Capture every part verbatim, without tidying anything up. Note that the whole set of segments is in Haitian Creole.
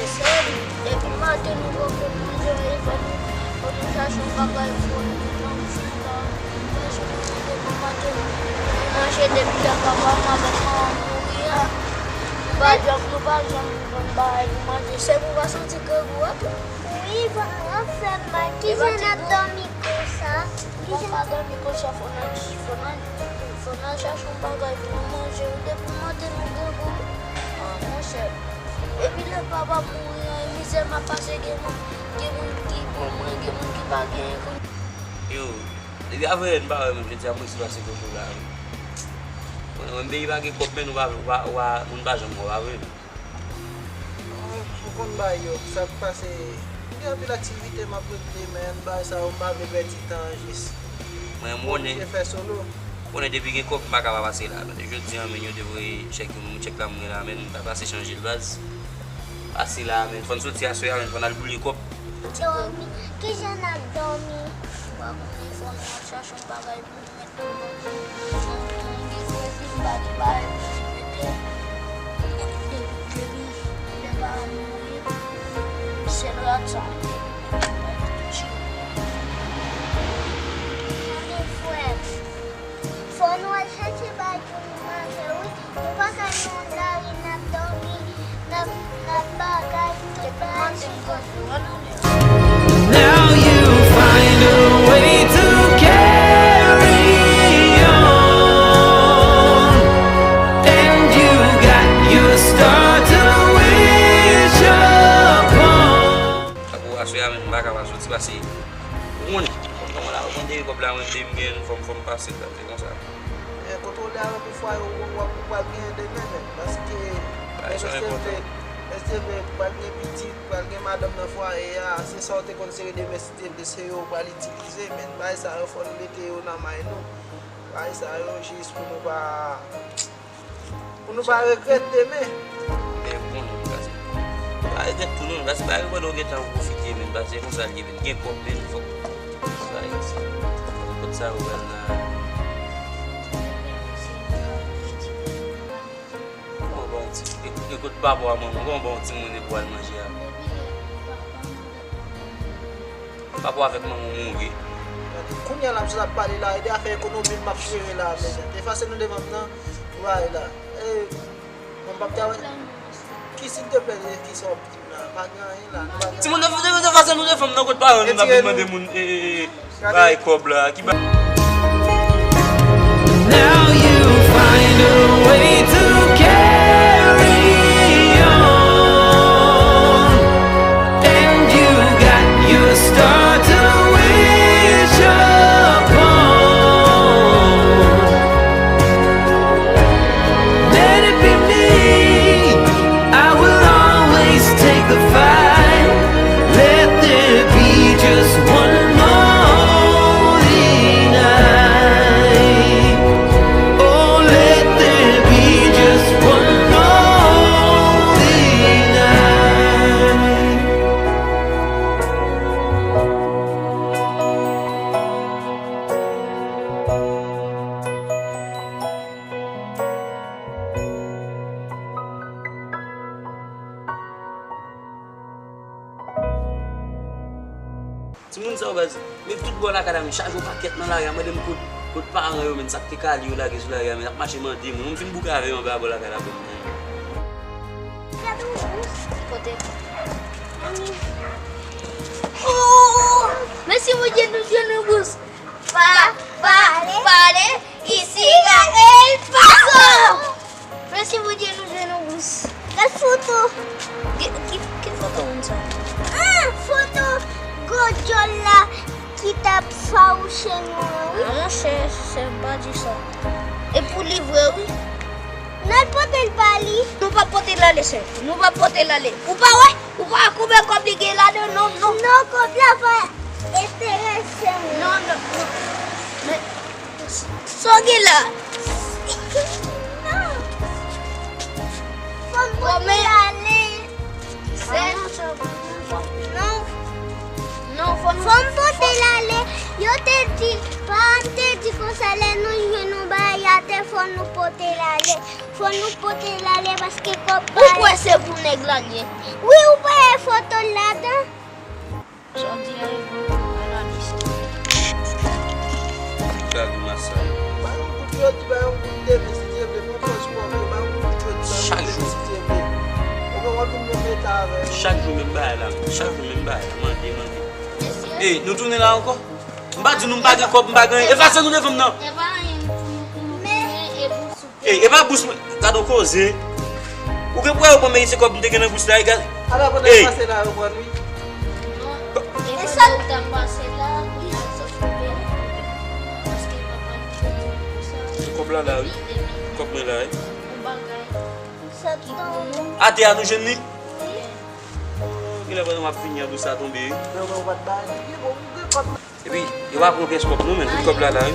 Depi maten nou poko manje, e fò nou, fò nou chache yon bagay pou nou manje la. Depi maten nou manje, depi lè papa m avèk manman m mouri a, nou pa janm, nou pa janm jwenn bagay pou manje. Se pou pa santi grangou a tou. Wi, vrèman fè m mal. Kijan n ap dòmi konsa? Kijan n ap dòmi konsa? Fò n al, fò n al, fò n al chache yon bagay pou nou manje. Depi maten nou grangou. Ah, monchè. Epi lè papa m mouri an, e mizè m ap pase, gen moun, gen moun ki bon mwen, gen moun ki pa genyen kounye a. Yo, depi avanyè n pa wè menm, jodi a m resi pase kote w la wi. Mwen, mwen, peyi pa gen kòb, men nou pa, ou pa, ou pa, moun pa janm wè w, pa vre? Ou konn bagay yo, sa k pase, gen anpil aktivite m ap regle, men bagay sa yo m pa vle pèdi tan an jis. Mwen, m konnen. Oblije fè solo. Konnen depi gen kòb m pa ka pa pase la. Jodi a menm yo te voye chèk yo, chèk la m gen la menm, m ta pase chanje l baz. Pase la menm, fò n soti aswè a menm, fò n al boule kòb. Dòmi, kijan n ap dòmi? Ou pa konnen, fò n al chache yon bagay pou n mèt nan manje. Jan m di Fredi m pa gen bagay pou m mete. Depi lè pa mouri, sèl rad sa m te gen. Tande frè m. Fò nou al chache bagay pou nou manje wi. Nou pa ka nan lari n ap dòmi, n ap, n ap bagay tout bagay sou kont nou. Now you find a way to carry on, and you got your star to wish upon. Tankou aswè a menm, m pa ka pa soti pase, ou konnen, kòb la, mwen, mwen, de kòb la, mwen, de m gen, fò m, fò m pase l, se konsa. Men kontwole avèk yon fwaye ou, ou, ou pral genyen demen menm, paske menm S T V, S T V pral gen pitit, pral gen madanm nan fwaye a, se sa w te konn sere demen, se yo w pral itilize, men bagay sa yo fò n mete yo nan may nou. Bagay sa yo jis pou nou pa, pou nou pa regrèt demen. Men bon, nou pase. Pa regrèt tou non, pase pa regrèt ou gentan pwofite, men pase konsa l ye, men gen kòb, men fòk sa isi. Kot sa ou pral la? Bon, bon, ti, e, e kot papa w a manman w, bon, bon, timoun e pou al manje a. Papa w avèk manman w mouri. Gade, kounye a la, misye t ap pale la, e de afè ekonomi m ap jere la, men efase nou devan m nan, pou bagay la. E, mwen p ap travay. Ki silteplè, ki sa w ap di m la? Pa gen anyen la, nou pa gen. Timoun, de, de, de fason nou defann nan kot paran nou, n ap vin mande moun, e, e, e, bay kòb la, ki ba. Now you find a way to carry on, and you got your star to wish upon. Let it be me. I will always take the fight. Let there be just one lonely night. Oh, let there be just one lonely night. Timoun sa yo baz, men tout bò lakay la, men chak jou pakèt nan lari a, mande m kot, kot paran yo, men sa k te kale yo lage sou lari a, men ap mache mande moun. Mwen m fin bouke avè yo anba bò lakay la, bon. Gade yon bous. Kote? Oh! Mèsi Bondye, nou jwenn yon bous. Pa, pa, pale, isi la El Paso! Mèsi Bondye, nou jwenn yon bous. Gad foto. Ki, ki, ki foto moun sa? Ah, foto gwo djòl la ki t ap fawouche nou an, wi. Ah, monchè, sè m pa di sa. E pou li vre, wi. N al pote l ba li. Nou p ap pote l ale, sè. Nou p ap pote l ale. Ou pa wè? Ou pa wè konbyen kòb li gen ladan? Non, non. Non, kòb la pa enterese m. Non, non, non. Men, sa w gen la? Non. Fò m pote l ale. Sè? Non. Non, fò nou. Fò m pote l ale. Yo te di, paran m te di konsa, lè nou jwenn yon bagay atè, fò Nou pote l ale. Fò nou pote l ale paske kòb pa. Ou kwè se pou nèg la l ye? Wi, ou pa wè foto l ladan? Sa w di a e vre, analiz. Gade grimas sa yo. Ba yon kout jodi, ba yon kout demen, si Dye vle, fè yon pòz pwòp yo, ba yon kout jodi, ba yon kout demen, si Dye vle. Ou gen wòl pou m yo mete avè yo. Chak jou menm bagay la, chak jou menm bagay la, mande, mande. Ey, nou tounen la ankò? M pa di nou m pa gen kòb, m pa gen anyen. Efase nou devan m nan. E pa anyen pou nou, pou nou tounen e pou sou Ey, e pa bous mwen. Gad on koze. Ou gen pou wè yo pran meyis se kòb m te gen nan bous la, e gad. Ala pandan yo pase la, yo pran wi. Non, e pandan yo t ap pase la, kounye a l sot kote a. Paske papa l te di pou sa. Se kòb la la, wi. Kòb mwen la, wi. Yon bagay ki pou nou. Atè a nou jwenn li? Wi. Oh, genlè pandan m ap vini an, bous la tonbe, wi. Men ou pa t bay li, bon, ou gen kòb. Epi, yo pa pran pyès kòb non, men tout kòb la la, wi.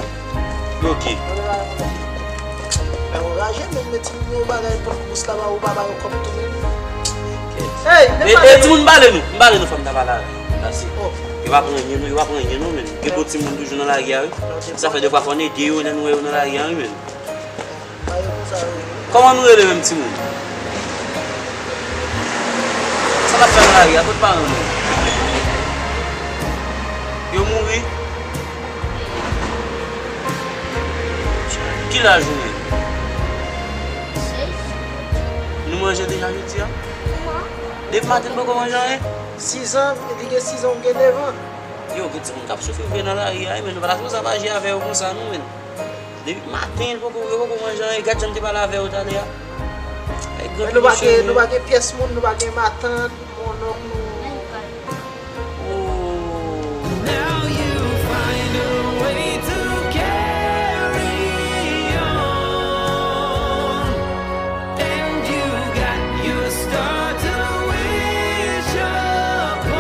Bloke. Anraje, men, men timoun yo bagay pran bous la, ba ou pa ba yo kòb tou, men. Ey, e, e, timoun, m pale nou, m pale nou, fò m ta pale avè yo. Pase yo pa pran anyen non, yo pa pran anyen non, men. Gen bon timoun toujou nan lari a, wi. Sa fè defwa fò n ede yo, lè nou wè yo nan lari a, wi, men. Kòman nou rele menm timoun? Sa n ap fè nan lari a, kot paran nou? Yo mouri? Ki laj ou ye? Nou manje deja jodi a? Depi maten n poko manje anyen? Sizan, li gen sizan, ou gen nevan. Yo, gen timoun k ap soufri vre nan lari a, men nou pa ta tro savaje avè yo konsa non, men. Depi maten, yo poko, yo poko manje anyen. Gad jan m te pale avè yo talè a. Ay, men nou pa gen, nou pa gen pyès moun, nou pa gen matant, mononk, nou. Oh. Now you find a way to carry on. And you got your star to wish upon.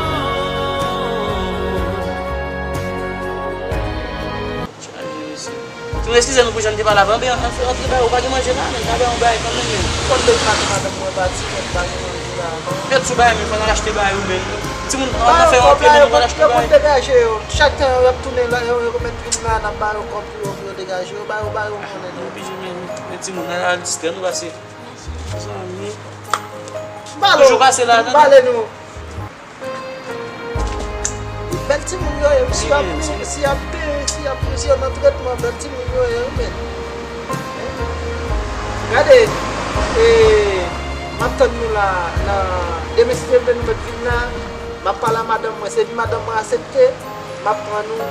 Timoun, eskize nou pou jan n te pale avè w, men antre, antre ba yo, ou pa gen manje la, men n ta ba yo yon bagay kanmenm, men. Konn depi maten madanm mwen pati, men m pa gen manje la, non. Mèt sou bagay, men fò n al achte ba yo, men. Timoun, ann fè yon pye, men nou pral achte ba yo. Yo konn degaje yo. Chak tan y ap tounen la, yo, yo mèt vin la, n ap ba yo kòb pou yo, pou yo degaje yo, ba yo, ba yo konnen. Yo oblije, men, men timoun, al, al distrè nou, pase. Zanmi. Toujou pase la, tande. Bèl timoun yo ye, wi, si y ap, si y ap, si y ap, si yo nan tretman, bèl timoun yo ye, wi, men. Gade, e, m ap tann nou la, nan, demen, si Dye vle, nou mèt vin la, m ap pale a madanm mwen, se madanm mwen aksepte, m ap pran nou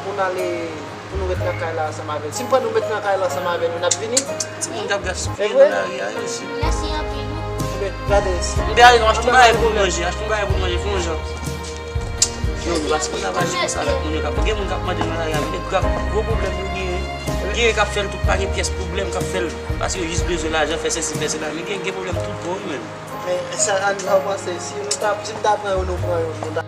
pou n ale. Pou nou ret nan kay la ansanm avè l. Si m pran nou met nan kay la ansanm avè nou, n ap vini? Timoun k ap gaspiye nan lari a, wi, mesye. Mèsi anpil, wi. Ebyen, gade, si m te ale, nou achte yon bagay pou nou manje, achte yon bagay pou nou manje, fè yon jan. Yo, nou pa sipoze ap aji konsa avèk moun yo k ap, gen moun k ap mande nan lari a, men e grav, gwo pwoblèm yo genyen. Genyen k ap fè l tou, pa gen pyès pwoblèm k ap fè l, paske yo jis bezwen lajan, fè sesi, fè sela, men gen, gen pwoblèm tout bò, wi, menm. Men sa, ann, sa w panse, si nou ta, si n ta pran yo, nou pran yo, nou ta